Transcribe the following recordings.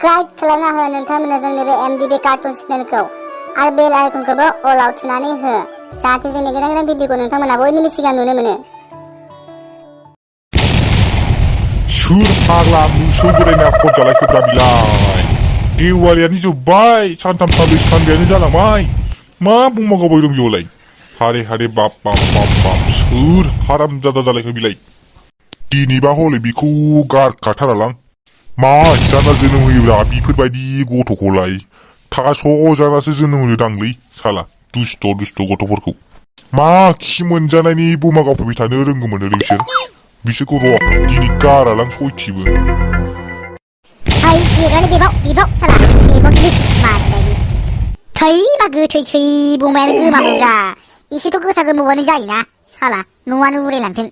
Subscribe खालामना हो नोंथांमोना जोंनि बे MDB कार्टुन चेनेलखौ आरो बेल आइकनखौबो अलाव थुनानै हो जाहाथे जोंनि गोदान गोदान भिडिअखौ नोंथांमोना बयनिबो सिगां नुनो मोनो। सोर फाग्ला मोसौ बोरायना खर जालायखोब्रा बिलाय देवालियानो जोब्बाय सानथाम सानब्रै सानबायानो जालांबाय मा बुंमा गावबाय दं बेयावलाय हारे हारे बाप बाप बाप बाप सोर हारामजादा जालायखो बिलाय दिनैबा हले बिखौ गारखाथारालां मा जाना जोनोम होयोब्रा बिफोरबायदि गथ'खौलाय थास' जानासो जोनोम होनो दांलै साला दुस्ट' गथ'फोरखौ मा खि मोनजानायनि बमा गावफैबाय थानो रोंगौमोन बिसोरखौ र' दिनै गारालां सयथिबो बिबाव साला बिबाव गिदिर मासदायनि थैबा गोथै थै बमायानो गोमाबोब्रा एसेथ' गोसा गोमोबानो जायोना साला न'आनो उरायलांथों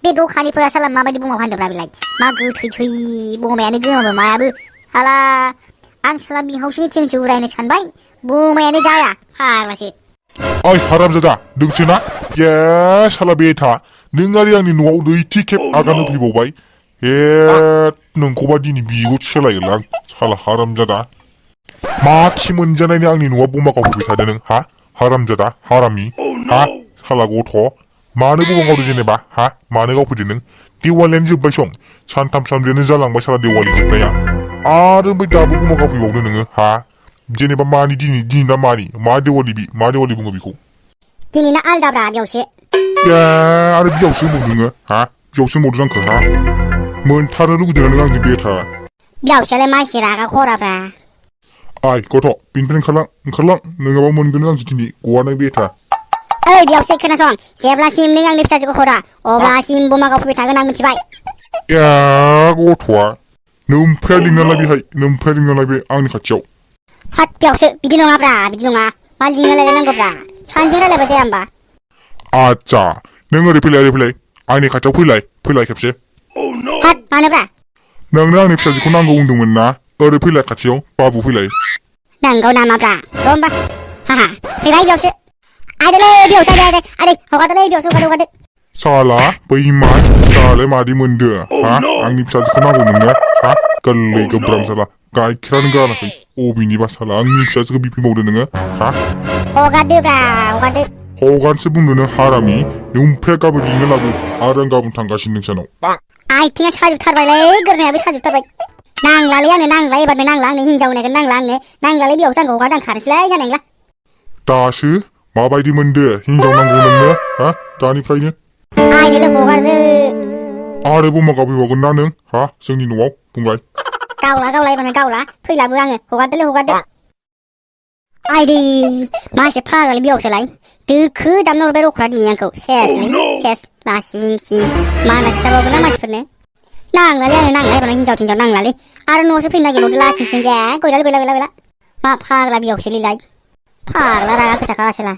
बे दखानिफोरा साला माबायदि बुङाव हान्दोब्रा बिलाय मा गोथै थै बमायानो गोमाबो मायाबो साला आं साला बिहावसोनि थिंसो उरायनो सानबाय बमायानो जाया फाग्लासो ओइ हारामजादा नोंसोना ये साला बेथा नों आरो आंनि न'आव नैथि खेब आगान होफैबावबाय हे नोंखौबा दिनै बिगुर सोलायगोनलां साला हारामजादा मा खि मोनजानायनि आंनि न'आव बमा गावफैबाय थादों नों हा हारामजादा हारामि हा साला गथ' मानो बमा गावदों जेनेबा हा मानो गावफैदों नों देवालियानो जोब्बाय सं सानथाम सानब्रैयानो जालांबाय साला देवालि जोबनाया आरो ओमफ्राय दाबो बमा गावफैबावदों नोङो हा जेनेबा मानि दिनै ना मानि मा देवालि बुङो बेखौ दिनैना आलदाब्रा बेयावसो आरो बियावसो बुंदों नोङो हा बियावसो बुंदों आंखौ हा मोनथारनो लुगैदों नों आंजों बेथा बियावसोलाय मानसि रागा खराब्रा आइ गथ' बिनिफ्राय ओंखारलां नोङाबा मोनगोन आं दिनै गवानाय बेथा ओइ बियावसो खोनासं जेब्लासिम नों आंनि फिसाजोखौ हरा अब्लासिम बमा गावफैबाय थागोन आं मिथिबाय गथ'आ नोमफाया लिंनालाय बे आंनि खाथियाव हाट बियावसो बिदि नङाब्रा बिदि नङा मा लिंना लायनांगौब्रा सानजों रायलायबा जाया होमबा आच्छा नों ओरै फैलाय आंनि खाथियाव फैलाय खेबसे हाट मानोब्रा नोंनो आंनि फिसाजोखौ नांगौ बुंदोंमोन ना ओरै फैलाय खाथियाव बाबु फैलाय नांगौ नामाब्रा र' होमबा हाहा फैबाय बियावसो आइदोलै बियावसो आदै हगारदोलै बियावसो हगारदो साला बैमा दालाय मादै मोनदो हा आंनि फिसाजोखौ नांगौ नोंनो हा गोरलै गोब्राम साला गाइखेरानो गाराखै अबेनिबा साला आंनि फिसाजोखौ बिफैबावदो नोङो हा हगारदोब्रा हगारदो हगारसो बुंदो नों हारामि नोमफाया गाबोन लिंनो लाबो आरो आं गाबोन थांगासिनो नोंसानाव आइथिङा साजोबथारबायलै गोरनायाबो साजोबथारबाय नांलालै आंनो एबारनो नांला आंनो हिनजाव होनायखौ नांलालै बियावसो आंखौ हगारदों आं खारसैलाय जानाय नंला दासो माबायदि मोनदो हिनजाव नांगौ नोंनो हा दानिफ्रायनो आइनोल' हगारदो आरो बमा गावफैबावगोन ना नों हा जोंनि न'आव बुंलाय गावला एबारनो गावला फैलाबो आङो हगारदो आइदै मासे फाग्लालै बियावसोलाय दोखो दामना हरबाय रखरा दिनै आंखौ सेस लासिं माना खिथाबावगोन ना मानसिफोरनो नांलालै आंनो एबारनो हिनजाव थिनजाव नांलालै आरो न'आवसो फैनो नागिरबावदो लासिं गैला मा फाग्ला बियावसोलै फाग्ला रागा गोजाखा आसोला